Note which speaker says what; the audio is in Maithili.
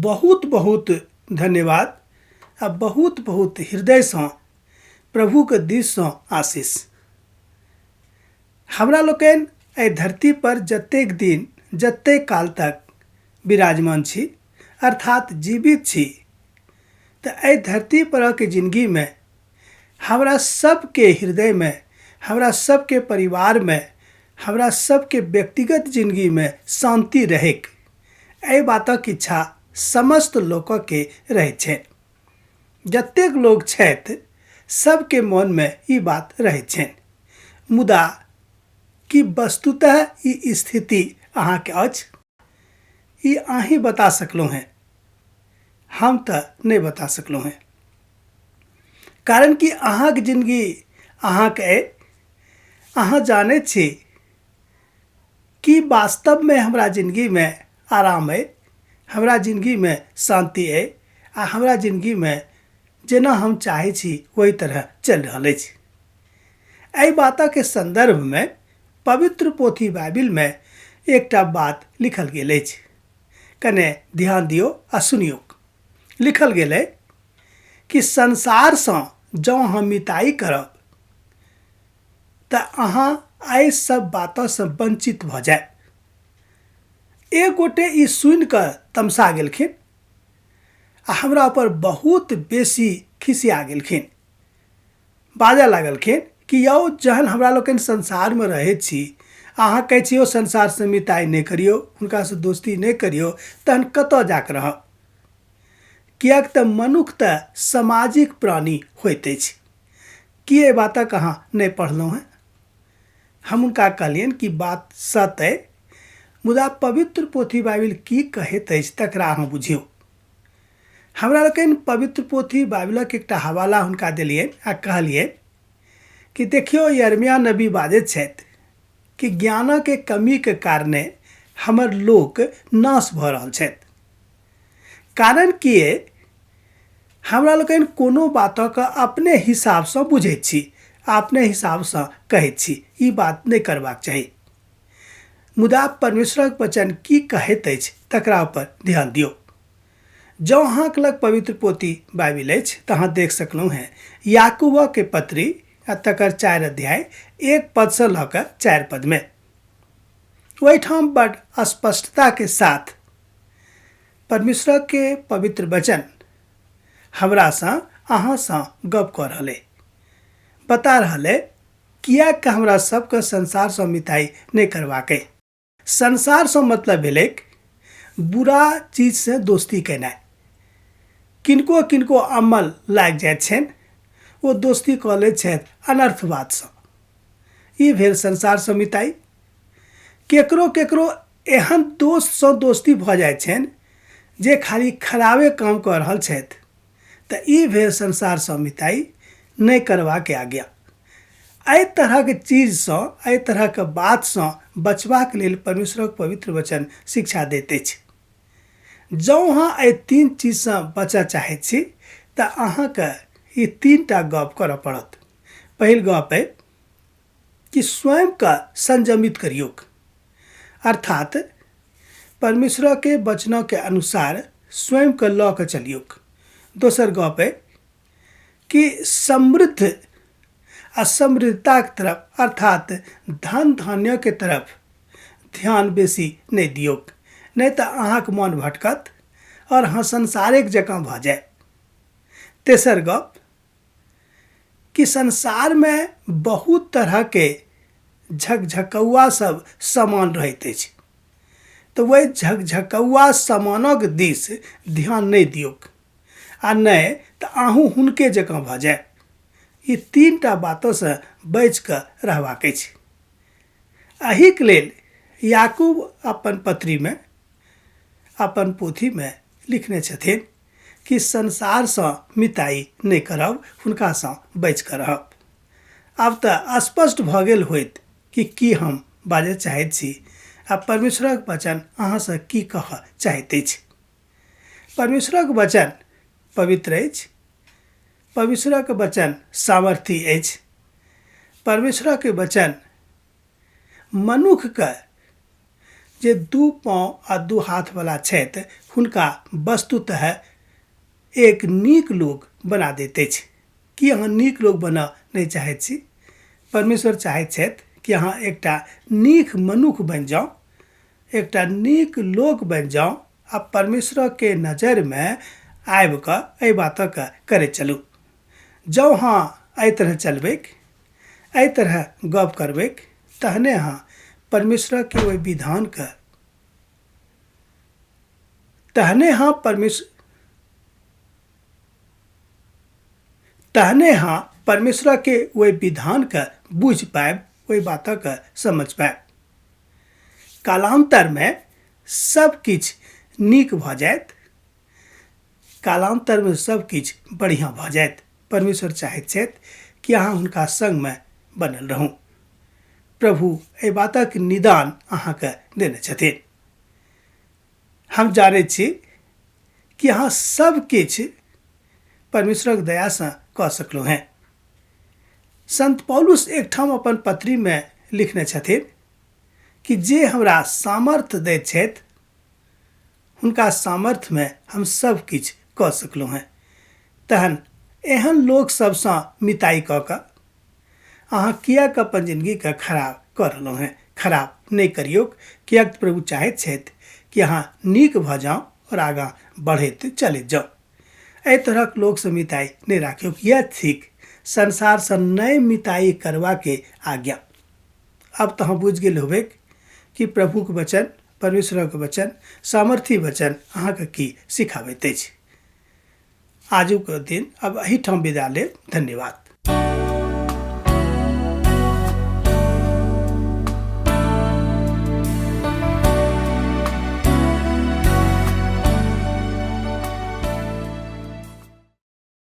Speaker 1: बहुत बहुत धन्यवाद आ बहुत बहुत हृदयसँ प्रभुके दिससँ आशीष। हमरा लोकनि एहि धरती पर जतेक दिन जतेक काल तक विराजमान छी अर्थात जीवित छी तऽ एहि धरती परक जिनगीमे हमरा सबके हृदयमे हमरा सबके परिवारमे हमरा सबके व्यक्तिगत जिनगीमे शान्ति रहैक एहि बातक इच्छा समस्त लोकके रहै छनि। जतेक लोक छथि सबके मोनमे ई बात रहै छनि। मुदा की वस्तुतः ई स्थिति अहाँके अछि? ई अहीं बता सकलहुँ हेँ, हम तऽ नहि बता सकलहुँ हेँ। कारण कि अहाँके जिनगी अहाँके अइ, अहाँ जानैत छी कि वास्तवमे हमरा जिनगीमे आराम अइ, हमरा जिनगीमे शान्ति अइ आ हमरा जिनगीमे जेना हम चाहै छी ओहि तरह चलि रहल अछि। एहि बातके सन्दर्भमे पवित्र पोथी बाइबिलमे एकटा बात लिखल गेल अछि। कने ध्यान दियौ आ सुनियौक। लिखल गेल अइ कि संसारसँ जँ अहाँ मिताई करब तऽ अहाँ एहि सब बातसँ वञ्चित भऽ जायब। एक गोटे ई सुनिकऽ तमसा गेलखिन आ हमरा ऊपर बहुत बेसी खिसिया गेलखिन। बाजऽ लागलखिन कि यौ जहन हमरा लोकनि संसारमे रहैत छी अहाँ कहै छी यौ संसारसँ मिताई नहि करियौ हुनकासँ दोस्ती नहि करियौ तहन कतऽ जाकऽ रहब? किएक तऽ मनुख तऽ सामाजिक प्राणी होइत अछि। की एहि बातक अहाँ नहि पढ़लहुँ हेँ? हम हुनका कहलियनि कि बात सत्य अइ मुदा पवित्र पोथी बाइबिल की कहैत अछि तकरा अहाँ बुझियौ। हमरा लोकनि पवित्र पोथी बाइबिलक एकटा हवाला हुनका देलियनि आ कहलियनि कि देखियौ यरमिया नबी बाजैत छथि कि ज्ञानक कमीके कारणे हमर लोक नाश भऽ रहल छथि। कारण कि हमरा लोकनि कोनो बातक अपने हिसाबसँ बुझैत छी आ अपने हिसाबसँ कहैत छी। ई बात नहि करबाक चाही। मुदा परमेश्वरक वचन की कहैत अछि तकरा पर ध्यान दियौ। जँ अहाँक लग पवित्र पोथी बाइबिल अछि तऽ अहाँ देख सकलहुँ हेँ याकूबके पत्री आ तकर 4 अध्याय 1 पदसँ लऽ कऽ 4 पदमे। ओहिठाम बड स्पष्टताके साथ परमेश्वरके पवित्र वचन हमरासँ अहाँसँ गप कऽ रहल अइ, बता रहल अइ किएक हमरा सबके संसारसँ मिताई नहि करबाक अइ। संसारसँ मतलब भेलैक बुरा चीजसँ दोस्ती केनाइ। किनको किनको अमल लागि जाइत छनि, ओ दोस्ती कऽ लैत छथि अनर्थ बातसँ। ई भेल संसारसँ मिताई। केकरो केकरो एहन दोस्तसँ दोस्ती भऽ जाइत छनि जे खाली खराबे काम कऽ रहल छथि, तऽ ई भेल संसारसँ मिताई नहि करबाक आज्ञा। एहि तरहक चीजसँ, एहि तरहक बातसँ बचबाक लेल परमेश्वरक पवित्र वचन शिक्षा दैत अछि। जँ अहाँ एहि 3 चीजसँ बचऽ चाहैत छी तऽ अहाँके ई 3 गप करऽ पड़त। पहिल गप अइ कि स्वयंके संयमित करियौक, अर्थात परमेश्वरके वचनके अनुसार स्वयंके लऽ कऽ चलियौक। दोसर गप अइ कि समृद्ध आ समृद्धताके तरफ अर्थात धन धान्यके तरफ ध्यान बेसी नहि दियौक, नहि तऽ अहाँके मन भटकत आओर अहाँ संसारेक जकाँ भऽ जायब। तेसर गप कि संसारमे बहुत तरहके झकझकौआ सब सामान रहैत अछि, तऽ ओहि झकझकौआ सामानक दिस ध्यान नहि दियौक आ नहि तऽ अहूँ हुनके जकाँ भऽ जायब। ई 3 बातसँ बचिकऽ रहबाक अछि। एहिके लेल याकूब अपन पत्रीमे, अपन पोथीमे लिखने छथिन कि संसारसँ मिताई नहि करब, हुनकासँ बचिकऽ रहब। आब तऽ स्पष्ट भऽ गेल होइत कि की हम बाजऽ चाहैत छी आ परमेश्वरक वचन अहाँसँ की कहऽ चाहैत अछि। परमेश्वरक वचन पवित्र अछि, परमेश्वरक वचन सामर्थी अछि, परमेश्वरक वचन मनुखके जे दू पाँव आ दू हाथवला छथि हुनका वस्तुतः एक नीक लोक बना दैत अछि। की अहाँ नीक लोक बनऽ नहि चाहैत छी? परमेश्वर चाहैत छथि कि अहाँ एकटा नीक मनुख बनि जाउ, एकटा नीक लोक बनि जाउ आ परमेश्वरके नजरिमे आबि कऽ एहि बातक करैत चलू। जँ अहाँ एहि तरहे चलबैक, एहि तरहे गप करबैक, तहने अहाँ परमेश्वरके ओहि विधानके तहने अहाँ परमेश्वर तहने अहाँ परमेश्वरके ओहि विधानके बुझि पायब, ओहि बातक समझ पायब। कालान्तरमे सब किछु नीक भऽ जायत, कालान्तरमे सब किछु बढ़िआँ भऽ जायत। परमेश्वर चाहैत छथि कि अहाँ हुनका सङ्गमे बनल रहू। प्रभु एहि बातक निदान अहाँके देने छथिन। हम जानैत छी कि अहाँ सब किछु परमेश्वरक दयासँ कऽ सकलहुँ हेँ। संत पौलुस एकठाम अपन पत्रीमे लिखने छथिन कि जे हमरा सामर्थ्य दैत छथि हुनका सामर्थ्यमे हम सब किछु कऽ सकलहुँ हेँ। तहन एहन लोक सबसँ मिताई कऽ कऽ अहाँ किएक अपन जिनगीके खराब कऽ रहलहुँ हेँ? खराब नहि करियौक, किएक तऽ प्रभु चाहैत छथि कि अहाँ नीक भऽ जाउ आओर आगाँ बढ़ैत चलैत जाउ। एहि तरहक लोकसँ मिताई नहि राखियौक। यैह थिक संसारसँ नहि मिताई करबाके आज्ञा। आब तऽ अहाँ बुझि गेल होबैक कि प्रभुक वचन, परमेश्वरक वचन, सामर्थी वचन अहाँके की सिखाबैत अछि। आजुक दिन अब एहिठाम विदा लेब। धन्यवाद।